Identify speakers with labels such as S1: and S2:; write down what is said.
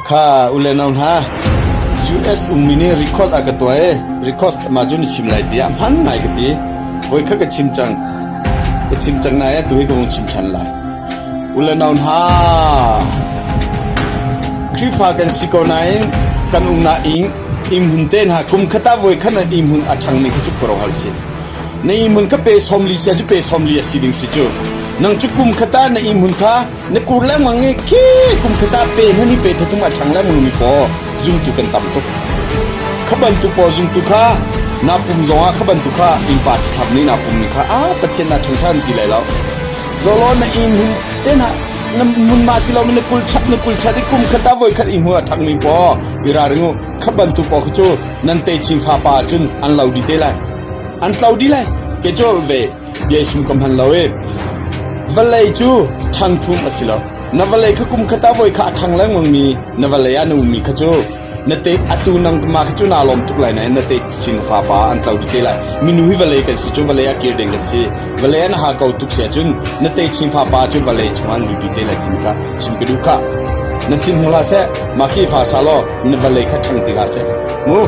S1: Kha u le nau hna, US ummi nih record a ka tuah i record mah cu na chim lai tiah hman ngai ka ti. Voi kha ka chim cang. Ka chim cang nai atu hi ka vung chim ṭhan lai. U le nau hna, Khrihfa kan si ko nain kan umnak inn inn te hna kum khat ah voi khat inn hmun a ṭhangmi kha cu khuaruahhar si. Na inn hmun kha pe sawmli sia cu pe sawmli a si ding si cu. Nang cu kum khat ah na inn hmun kha na kur lengmang i khi kum khat ah pe hna ni pe thathum a ṭhang lengmang mi paw zumtu kan tam tuk. Kha bantuk paw zumtu kha na pum zongah kha bantuk kha innpa cithlap nih na pum mi kha a Pathian na ṭhang ṭhan ti lai lo. Zolo na inn hun te na na mun ma si lo mi na kul chat na kul chat i kum khat ah voi khat i hmu a ṭhang mi paw i raring u kha bantuk paw kha cu nan te chin fa pa cun an lo di te lai. An tlo di lai. Ke cu ve bia sum ka hman lo i vawlei cu ṭhan phung a si lo. Na vawlei kha kum khat ah voi kha a ṭhang lengmang mi na vawlei ah na ummi kha cu na te atu nangmah kha cu naa lawm tuk lai nain na te chin na fapa an tlo dih te lai. Minu hi vawlei kan si cu vawlei ah kir ding kan si. Vawlei ah na ha ko tuk si ahcun na te chin fapa cu vawlei chungah an lut dih te lai timi kha chim ka duh khah. Na thin hung hlah seh, mah khi fa sa law na vawlei kha ṭhang ti hlah seh. Mu.